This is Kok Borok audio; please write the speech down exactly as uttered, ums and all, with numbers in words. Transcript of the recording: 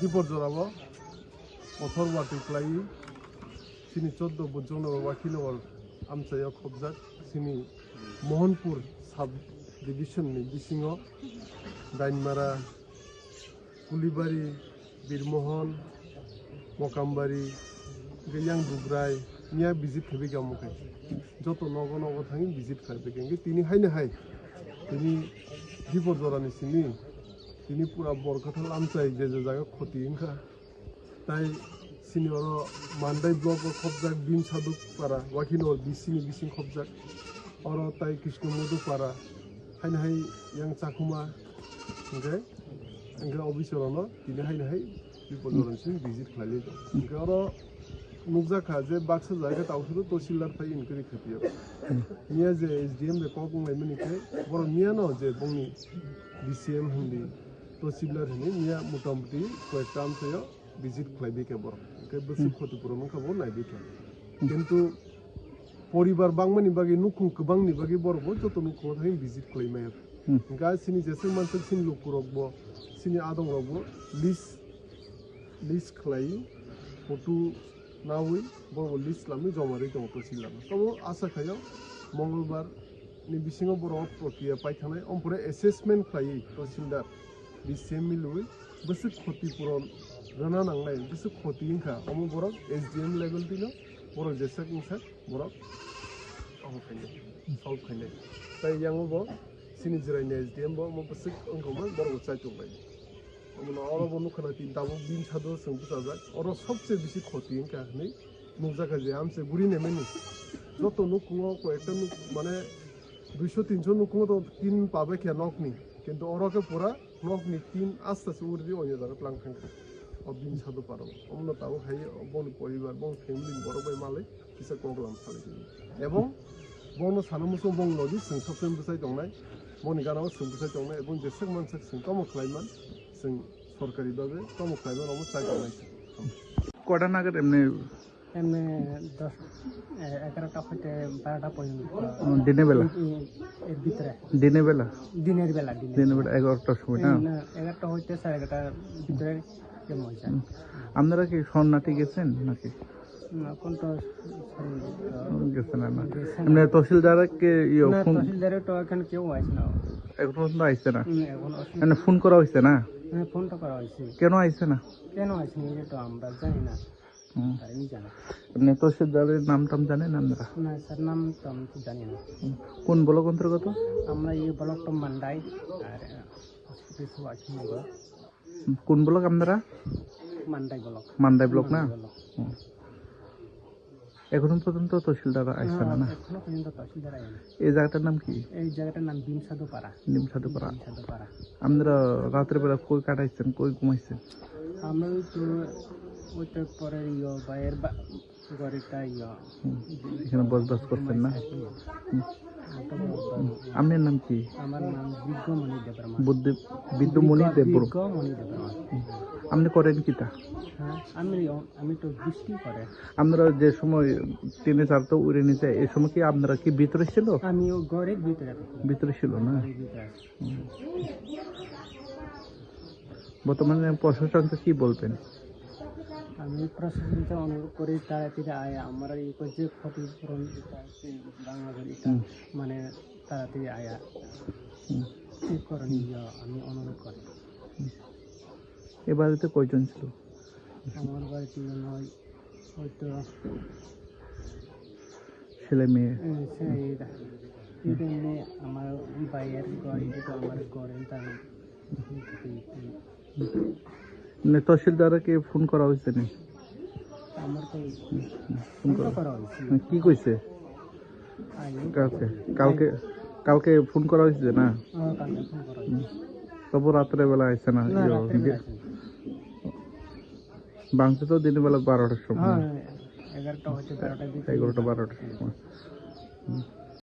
Dipor jorao kothor watwi kwlaiwi chini choddo Bujongnagar Wakhinagar amchaio khobjak chini Mohanpur sub division ni bisingo Dainmara, Kulibari, Birmohon, Mokambari, hwnkhe yang Dugrai miya visit khaibikha omo khe. Joto nogo nogo thangwi visit khaibikha. Hwnkhe tini haino hai tini Dipor jorani simi tini pura Borkathal amchai je je jaga khoti wngkha. Tai sini oro Mandai block o khobjak Bim Sadhu para, Wakhinagar B C ni bising khobjak. Oro tai Krishna Modhu para, haino hai yang Chakhuma, hwnkhe, hwnkhe officer rokno tini haino hai Dipor jorani simi visit khlailai tong. Hwnkhe oro nukjakha je baksa jaga tao suru tosildar phai inquiry khatiyo. Miya je S D M bai kok wnglaimani khe borok miyano je bongni D C M hindi tosildar hindi miya motamuti koyekta amchaio visit khlaibi khe borok. Hwnkhe bwswk Hmm. khoti puron wngkha bo naibi khe. Hmm. Kintu poribar bangmani bagwi nukhung kwbangni bagwi borok bo joto nukhungo thangwi visit khlai maya. Hmm. Hwnkhe chini jeswk manswk chini lukurok bo, chini adongrok bo list, list khlai, photo nawi borok bo list lamwi joma rwi tongo tosildar. Tobo asa khaio Mongolbar ni bisingo borok prokriya paithanai, ompore assessment khlaiwi tosildar. Di same milwi bwswk khoti puron rwna nangnai, bwswk khoti wngkha, omo borok S D M level tino borok jeswk wngsak borok omo khainai, solve khainai. Tai yango bo chini jwraini S D M bo omo bwswk wngkha omo borok bo chaitok bai. Omo no oro bo nukha na tin tabuk Bim Sadhu chwng bwchajak, oro sobse bisi khoti wngkha hinwi nukjakha je amse guri nemeni. Joto nukhungo koi ekta nuk mane duiso tinso nukhungo to tin pabe khe nokni, kintu oro khe pura nokni tin asta se uri di onyo jaga tlang thangkha. O Bim Sadhu paro. Omono tabuk hai boni poribar, boni family ni borok bai malai kisa kok lam salai di. Ebong bono sana muchung bong logi chwng sob time bwchai tongnai, boni gana o chwng bwchai tongnai, ebong jeswk mansak chwng tamo khlai man, chwng sorkari babe tamo khlai man omo chai tongnai. Kota nagar emni Emni dos, eh, egarota hoite barota porjonto. Oh, dine bela? Mm, mm, er bhitore. Dine bela? Diner bela, diner Dine bela. Bela egarota somoy na? Mm, na, egarota hoite sare egarota bhitore joma hoyse. Hmm. Apnara ki shornathi gechen naki? Na, এখন তো শরণার্থী তো ও, গেছে না, না। গেছে না। এমনি তহসিলদারকে ইয়ে না, ফোন তহসিলদারে তো এখানে কেউ আসে না। এখন পর্যন্ত আইছে না? হুম, এখন আসে না। মানে ফোন করা হয়েছে না? হ্যাঁ, ফোন তো করা হয়েছে। কেন আইছে না? কেন আসেনি এটা তো আমরা জানি না। হুম। তারাই জানে। এমনি তহসিলদারের নাম টাম জানেন আপনারা? না, স্যার, নাম তো আমি তো জানি না। হুম। কোন ব্লক অন্তর্গত? আমরা এই ব্লক তো মান্ডাই, আর, আহ, হসপিটাল সব আছে এগুলো। হুম, কোন ব্লক আপনারা? মান্ডাই ব্লক। মান্ডাই ব্লক না? মান্ডাই ব্লক। হুম। এখনো পর্যন্ত তহসিলদার আইছে না, না, না? এখনো পর্যন্ত তহসিলদার আইছে না। এই জায়গাটার নাম কি? এই জায়গাটার নাম ডিমসাধু পাড়া। ডিমসাধু পাড়া। ডিমসাধু পাড়া। আপনারা রাতের বেলা কই কাটাইছেন, কই ঘুমাইছেন? আমরা ওই তো, ওই তো পরে ইয়ে ভাইয়ের বা-, ঘরে একটা ইয়ে। হুম। এখানে বসবাস করছেন না? ঘুমাই থাকি। হুম। আপনার নাম কি? আমার নাম বিজ্ঞমণি দেববর্মা। বুদ্ধ-, বিদ্যুমণি বিজ্ঞ-, দেববর্মা। বিজ্ঞমণি দেববর্মা। হুম। আপনি করেন কিতা? হ্যাঁ, আমি, আমি তো বৃষ্টি করে। আমরা যে সময় টিনে চালটা উড়ে নিচে, এই সময় কি আপনারা কি ভিতরে ছিল? আমি ও ঘরের ভিতরে থাকি। ভিতরে ছিল না? ঘরের ভিতরে আছি। হুম। বর্তমানে প্রশাসনকে কি বলবেন? আমি প্রশাসনকে অনুরোধ করি, তাড়াতাড়ি আয়, আমরা এই যে ক্ষতিপূরণ এটা আছে, বাংলাদেশ এটা, হুম। মানে, তাড়াতাড়ি আয়া হুম। ঠিক করেন, ইয়া, আমি অনুরোধ করি। হুম। এ বাড়িতে কয়জন ছিল? আমার বাড়িতে নয়, হয়তো ছেলে মেয়ে? এ, ছেলে, এটা, এটা নিয়ে আমার ভাইয়ের ঘর, এটা তো আমার ঘর, এটা আমি মানে তহসিলদারকে ফোন করা হয়েছে নি? আমার তো ফোন ফোন তো করা করা হয়েছে। কি কইছে? আইনি। কালকে, কালকে, কালকে ফোন করা হয়েছে না? হ্যাঁ, কালকে ফোন করা হয়েছে। তবু রাত্রে বেলা আইছে না? না, ইয়ো, রাত্রে বেলা গে- আইছে না। ভাঙছে তো দিনের বেলা বারোটার সময়। হ্যাঁ, এগারোটা হচ্ছে, বারোটার দিকে। এগারোটা, বারোটার সময়। হুম।